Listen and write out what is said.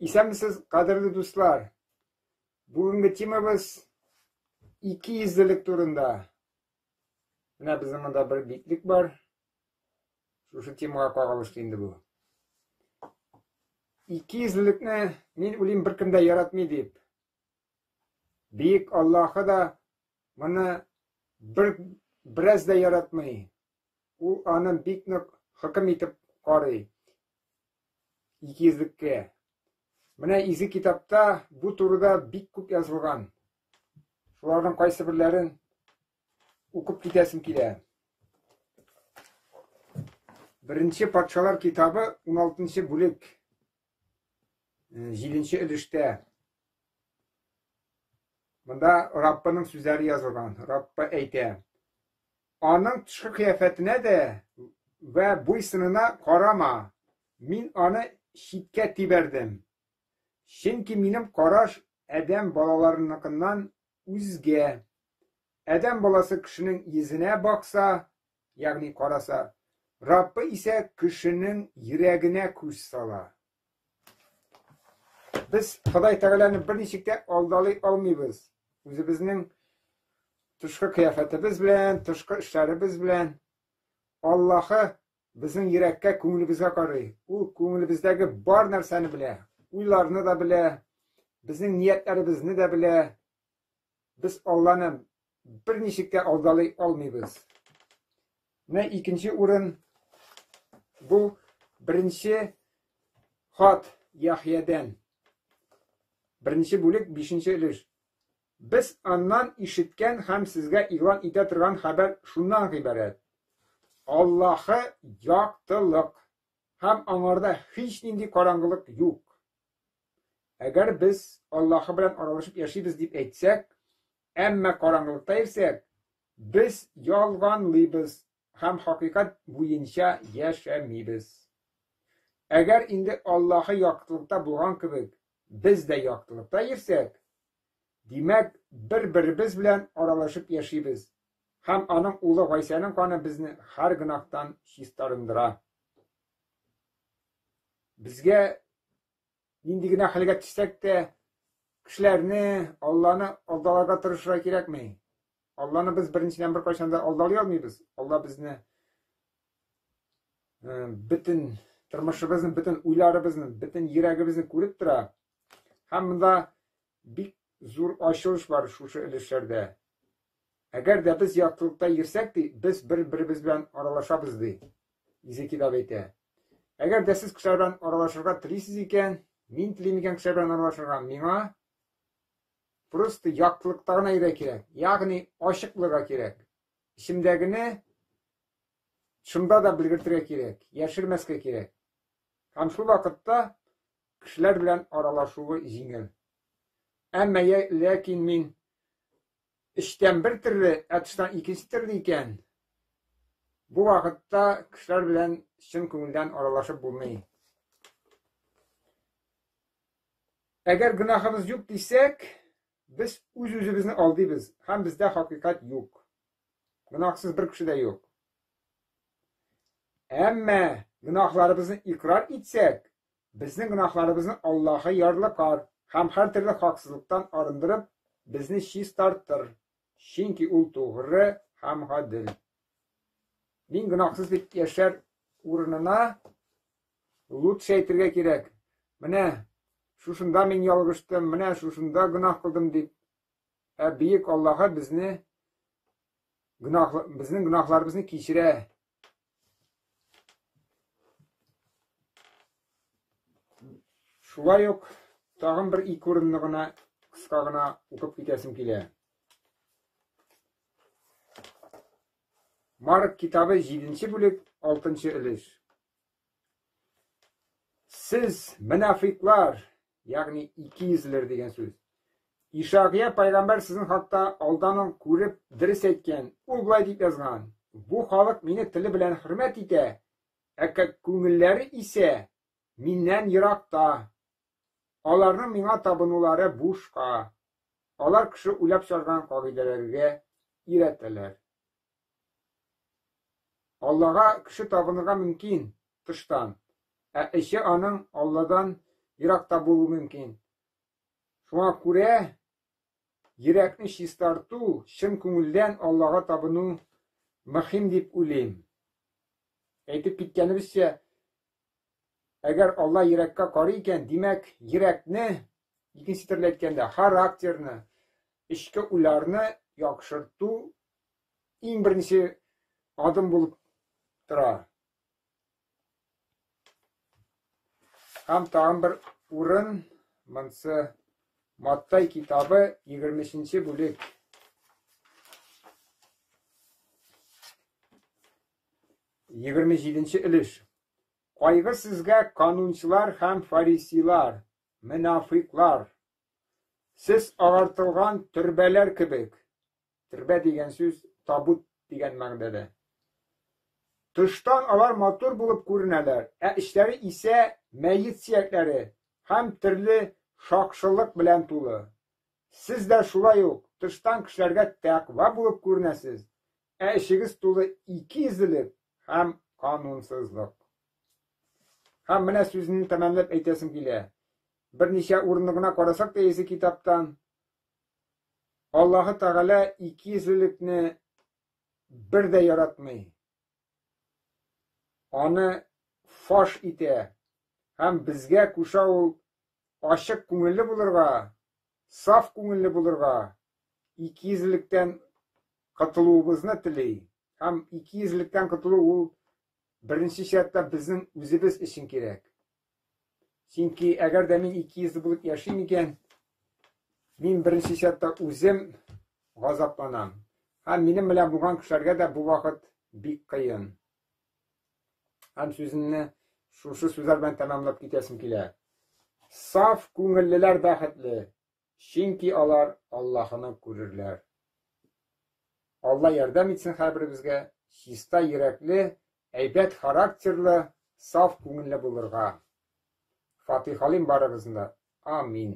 Исәнмесез, кадерле дуслар! Бүгенге темабыз икейөзлелек турында. Менә безнең монда бер битлек бар. Шушы темага кагылышлы инде бу. Икейөзлелекне мин уйлыйм беркем дә яратмый дип. Бөек Аллаһы да моны бер бераз да яратмый. Ул аны бик нык хөкем итеп карый. Икейөзлеккә. Менә Изге Китапта бу турыда бик күп язылган. Шуларның кайсы берләрен укып китәсем килә. Беренче патшалар китабы 16 бүлек. 7 өлештә. Монда Раббының сүзләре язылган. Раббы әйтә: Аның тышкы кыяфәтенә дә вә буй-сынына карама, мин аны читкә тибәрдем. Чөнки минем караш адәм балаларыныкыннан үзгә. Адәм баласы кешенең йөзенә бакса, ягъни караса, Раббы исә кешенең йөрәгенә күз сала. Без Ходай Тәгаләне берничек тә алдалый алмыйбыз. Үзебезнең тышкы кыяфәтебез белән, тышкы эшләребез белән Аллаһы безнең йөрәккә, күңелебезгә карый. Ул күңелебездәге бар нәрсәне белә. Уйларны да белә, безнең ниятләребезне дә белә. Без Алланы берничек тә алдалый алмыйбыз. Менә икенче урын бу беренче хат Яхьядән. Беренче бүлек, бишенче өлеш. Без аннан ишеткән һәм сезгә игълан итә торган хәбәр шуннан гыйбарәт. Аллаһы яктылык, һәм аңарда һичнинди караңгылык юк. Әгәр без Аллаһы белән аралашып яшибез дип әйтсәк, әмма караңгылыкта йөрсәк, без ялганлыйбыз һәм хакыйкать буенча яшәмибез. Әгәр инде Аллаһы яктылыкта булган кебек, без дә яктылыкта йөрсәк, димәк, бер-беребез белән аралашып яшибез, һәм аның улы Гайсәнең каны безне һәр гөнаһтан чистарындыра. Безгә нинди генә хәлгә төшсәк тә, кешеләрне, Алланы алдаларга тырышырга кирәкми. Алланы без беренчедән беркайчан да алдалый алмыйбыз. Алла безне э, бөтен тормышыбызны, бөтен уйларыбызны, бөтен йөрәгебезне күреп тора. Һәм монда бик зур ачылыш бар шушы өлешләрдә. Әгәр дә без яктылыкта йөрсәк, ди, без бер-беребез белән аралашабыз, ди. Изге китап әйтә. Әгәр дә сез кешеләр белән аралашырга телисез икән, мин телим икән кешеләр белән аралашырга, миңа просто яктылыкта гына йөрергә кирәк. Ягъни ачык булырга кирәк. Эчемдәгене шунда да белгертергә кирәк, яшермәскә кирәк. Һәм шул вакытта кешеләр белән аралашуы җиңел. Әмма ләкин мин эчтән бер төрле, ә тыштан икенче төрле икән, бу вакытта кешеләр белән чын күңелдән аралашып булмый. Әгәр гөнаһыбыз юк дисәк, без үз-үзебезне алдыйбыз һәм бездә хакыйкать юк. Гөнаһсыз бер кеше дә юк. Әмма гөнаһларыбызны икрар итсәк, Безнең гөнаһларыбызны Аллаһы ярлыкар һәм һәртөрле хаксызлыктан арындырып, безне чистартыр, чөнки Ул тугры һәм гадел. Мин гөнаһсыз дип яшәр урынына лучше әйтергә кирәк. Менә шушында мин ялгыштым, менә шушында гөнаһ кылдым дип. Ә бөек Аллаһы безне гөнаһ безнең гөнаһларыбызны кичерә. Шулай ук тагын бер ике урынны гына кыска гына укып китәсем килә. Марк китабы 7 бүлек 6 өлеш. Сез мөнафиклар, ягъни икейөзлеләр дигән сүз. Ишагыя пайгамбәр сезнең хакта алдан ук күреп дөрес әйткән. Ул болай дип язган: Бу халык мине теле белән хөрмәт итә, ә күңелләре исә миннән еракта. Аларның миңа табынулары бушка. Алар кеше уйлап чыгарган кагыйдәләргә өйрәтәләр. Аллага кеше табынырга мөмкин тыштан, ә эче аның Алладан еракта булуы мөмкин. Шуңа күрә йөрәкне чистарту, чын күңелдән Аллага табыну мөһим дип уйлыйм. Әйтеп киткәнебезчә, әгәр Алла йөрәккә карый икән, димәк, йөрәкне, икенче төрле әйткәндә, характерны, эчке уйларны яхшырту иң беренче адым булып тора. Һәм тагын бер урын, монсы Маттай китабы 23 бүлек. 27 өлеш. Кайгы сезгә, канунчылар һәм фарисейлар, мөнафыйклар! Сез агартылган төрбәләр кебек. Төрбә дигән сүз табут дигән мәгънәдә. Тыштан алар матур булып күренәләр, ә эчләре исә мәет сөякләре һәм төрле шакшылык белән тулы. Сез дә шулай ук тыштан кешеләргә тәкъва булып күренәсез, ә эчегез тулы икейөзлелек һәм канунсызлык. Һәм менә сүзне тәмамлап әйтәсем килә. Берничә урынны гына карасак та Изге китаптан, Аллаһы Тәгалә икейөзлелекне бер дә яратмый. Аны фаш итә һәм безгә куша ул ачык күңелле булырга, саф күңелле булырга, икейөзлелектән котылуыбызны тели. Һәм икейөзлелектән котылу ул беренче чиратта безнең үзебез өчен кирәк. Чөнки әгәр дә мин икейөзле булып яшим икән, мин беренче чиратта үзем газапланам. Һәм минем белән булган кешеләргә дә бу вакыт бик кыен. Һәм сүземне шушы сүзләр белән тәмамлап китәсем килә. Саф күңеллеләр бәхетле, Чөнки алар Аллаһыны күрерләр. Алла ярдәм итсен һәрберебезгә чиста йөрәкле, әйбәт характерлы, саф күңелле булырга. Фатихалыйм барыгызны да. Амин.